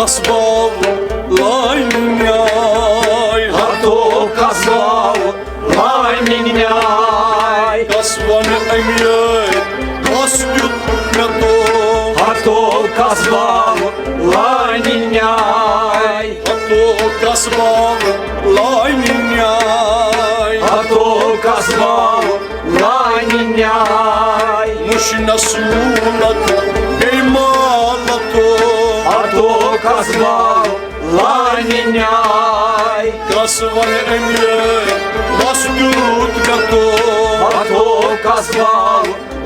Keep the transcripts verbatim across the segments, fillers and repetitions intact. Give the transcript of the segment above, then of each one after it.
کس باو لانہِ نیاے۔ ہتو کس باو لانہِ نیاے۔ کس ونہٕ اَمہِ یٲرۍ کس دیُت مےٚ تو۔ ہتو کس باو لانہِ نیاے۔ ہتو کس باو لانہِ نیاے۔ ہتو کس باو لانہِ نیاے۔ مُشنَس موٗلَت بیٚیہِ مالَتو۔ ہتو کس باو لانہِ نیاے۔ کس وَنہِ أمۍ یٲرۍ، مَس دیُت مےٚ تو۔ ہتو کس باو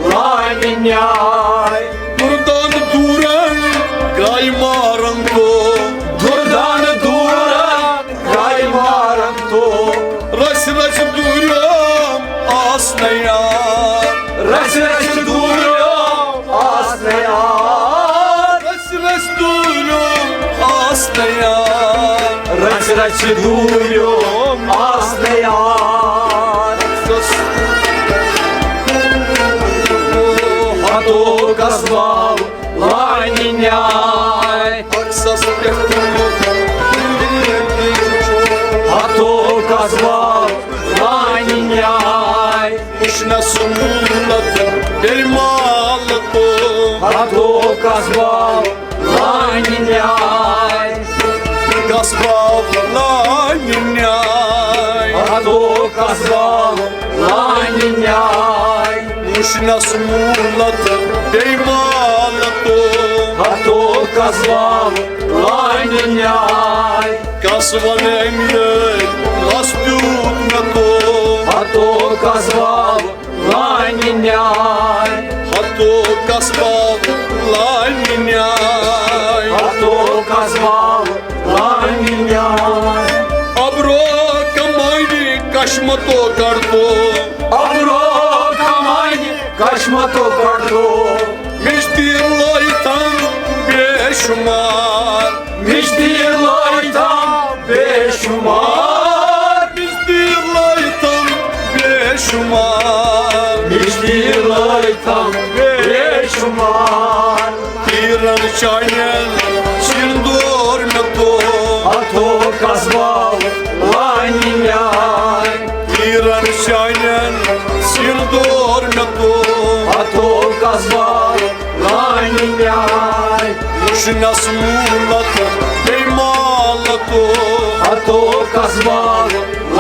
لانہِ نیاے۔ دُردان دوٗرَن گاے مارَن تو۔ دُردان دوٗرَن گاے مارَن تو۔ رَسہِ رَسہِ دوٗریوم آس نَیار۔ رَسہِ رَسہِ دوٗریوم آس نَیار۔ رَسہِ رَسہِ دوٗریوم آس نَیار۔ رَسہِ رَسہِ دوٗریوم آس نَیار۔ ہتو کس باو لانہِ نیاے۔ اکسس پٮ۪ٹھ ہتو کس باو لانہِ نیاے۔ مُشنَس موٗلَت بیٚیہِ مالَتو۔ ہتو کس باو لانہِ نیاے۔ کس باو لانہِ نیاے۔ ہتو کس باو لانہِ نیاے۔ مُشنَس موٗلَت بیٚیہِ مالَتو۔ ہتو کس باو لانہِ نیاے۔ کس وَنہٕ أمۍ یٲرۍ، مَس دیُت مےٚ تو۔ ہتو کس باو لانہِ نیاے۔ ہتو کس باو لانہِ نیاے۔ ہتو کس باو لانہِ نیاے۔ ابرو کمانی کشمتو کڑتو۔ ابرو کمانی کشمتو کڑتو۔ مِشتِر لٲیتن بے شمار۔ مِشتِر لٲیتن بے شمار۔ مِشتِر لٲیتن بے شمار۔ مِشتِر لٲیتن بے شمار۔ تیرن چانٮ۪ن سِندور مےٚ تو۔ ہتو کس باو لانہِ نیاے۔ تیرن چانٮ۪ن سِندور مےٚ تو۔ ہتو کس باو لانہِ نیاے۔ مُشنَس موٗلَت بیٚیہِ مالَتو۔ ہتو کس باو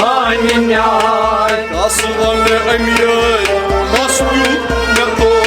لانہِ نیاے۔ کس وَنہٕ أمۍ یٲرۍ، مَس دیُت مےٚ تو۔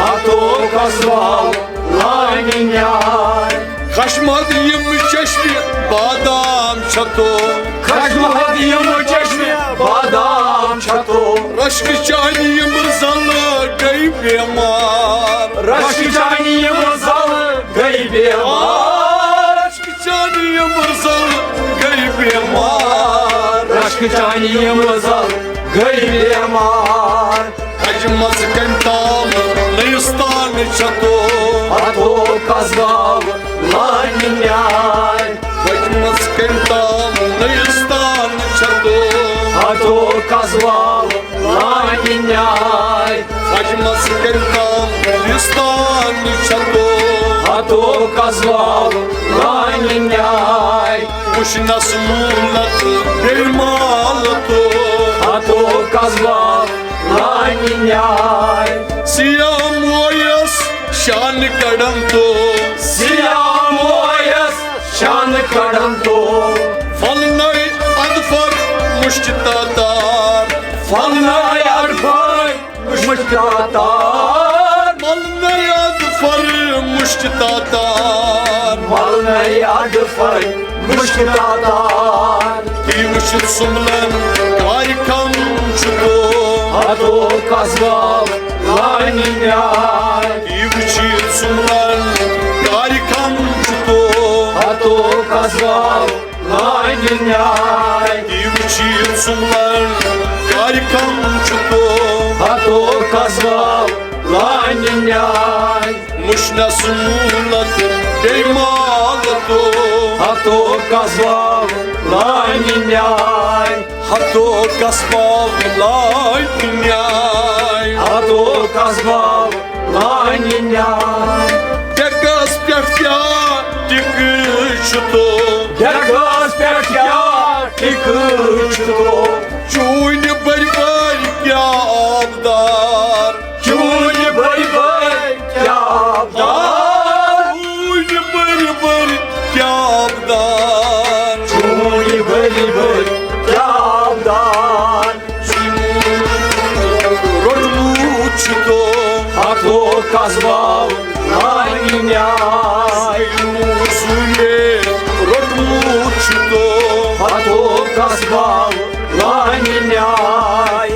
ہتو کس باو لانہِ نیاے۔ خشمت یِم چشمہِ بادام چھتو۔ خشمت یِم چشمہِ بادام چھتو۔ رشکہٕ چانہِ یِم زلہٕ گٔے بیمار۔ رشکہٕ چانہِ یِم زلہٕ گٔے بیمار۔ رشکہٕ چانہِ یِم زلہٕ گٔے بیمار۔ رشکہٕ چانہِ یِم زلہٕ گٔے بیمار۔ اجمس کمہِ تام نٔیِستان چھتو۔ ہتو کس باو لانہِ نیاے۔ اجمس کمہِ تام نٔیِستان چھتو۔ ہتو کس باو لانہِ نیاے۔ اجمس کمہِ تام نٔیِستان چھتو۔ ہتو کس باو لانہِ نیاے۔ مُشنَس موٗلَت بیٚیہِ مالَتو۔ ہتو کس باو لانہِ نیاے۔ سیاہ مویس شان کڑن تو۔ سیاہ مویس شان کڑن تو۔ پھلنَے اَدفر مُشکہِ تاتار۔ پھلنَے اَدفر مُشکہِ تاتار۔ پھلنَے اَدفر مُشکہِ تاتار۔ پھلنَے اَدفر مُشکہِ تاتار۔ تُہۍ وٕچھِو سُملن کارِ کم چھُ تو۔ ہتو کس باو لانہِ نیاے۔ تُہۍ وٕچھِو سُملن کارِ کم چھُ تو۔ ہتو کس باو لانہِ نیاے۔ تُہۍ وٕچھِو سُملن کارِ کم چھُ تو۔ ہتو کس باو لانہِ نیاے۔ مُشنَس موٗلَت بیٚیہِ مالَتو۔ ہتو کس باو لانہِ نیاے۔ ہتو کس باو لانہِ نیاے۔ ہتو کس باو لانہِ نیاے۔ ڈیکس پٮ۪ٹھ کیٛاہ ٹِکہٕ چھُ تو، ڈیکس پٮ۪ٹھ کیٛاہ ٹِکہٕ چھُ تو۔ چوٗنہِ بٔرۍ بٔرۍ کیٛاہ آبدار، چوٗنہِ بٔرۍ بٔرۍ کیٛاہ آبدار۔ چوٗنہِ بٔرۍ بٔرۍ کیٛاہ آبدار، چوٗنہِ بٔرۍ بٔرۍ کیٛاہ آبدار۔ روٚٹمُت چھُ تو ہتو قصبو لانہِ نیاے۔ سُے روٚٹمُت چھُ تو ہتو قصبو لانہِ نیاے۔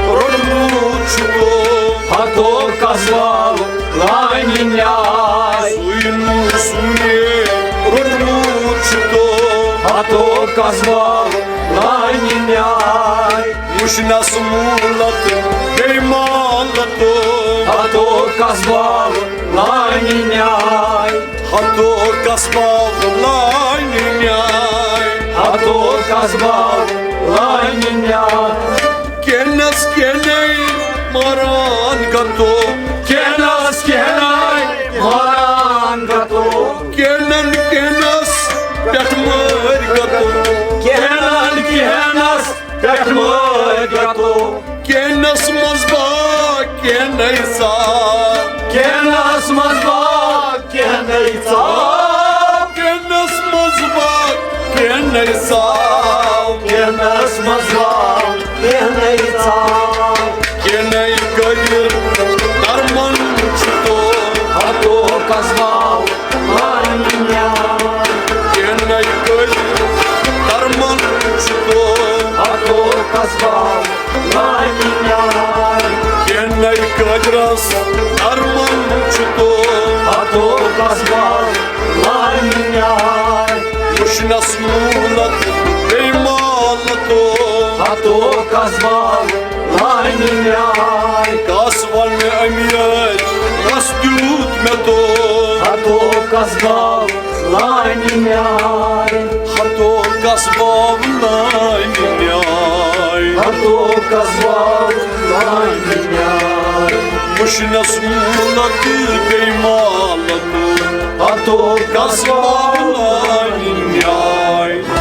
روٚٹمُت چھُ تو ہتو قصبو لانہِ نیاے۔ سُے نوٗر سُے روٚٹمُت چھُ تو ہتو قصبو لانہِ نیاے۔ وٕچھنس مولت بیمالتو ہتو قصبو لانہِ نیاے۔ ہتو قصبو لانہِ نیاے۔ ہتو قصبو لانہِ نیاے۔ کینس کینَے ماران گتو۔ کینس کینَے ماران گتو۔ کینن کینس پٮ۪ٹھ مٲرۍ گتو۔ کینن کینس پٮ۪ٹھ مٲرۍ گتو۔ کینس منٛز باغ کینَے ژاو۔ کینس منٛز باغ کینَے ژاو۔ کینس منٛز باغ کینَے ژاو۔ کینس منٛز باغ کینَے ژاو۔ کینَے کٔرِتھ درمن چھُ تو ہتو قصبو لانہِ نیاے۔ کینَے کٔرِتھ درمن چھُ تو ہتو قصبو لانہِ نیاے۔ کینَے کٔرِتھ درمن چھُ تو ہتو قصبو لانہِ نیاے۔ وٕچھنس مولت بیمالتو ہتو قصبو لانہِ نیاے۔ کس ول مےٚ امیٲرۍ، کس دیُت مےٚ تو ہتو قصبو لانہِ نیاے۔ ہتو قصبو لانہِ نیاے۔ ہتو قصبو لانہِ نیاے۔ وٕچھنس مولت بیمالتو ہتو قصبو لانہِ نیاے۔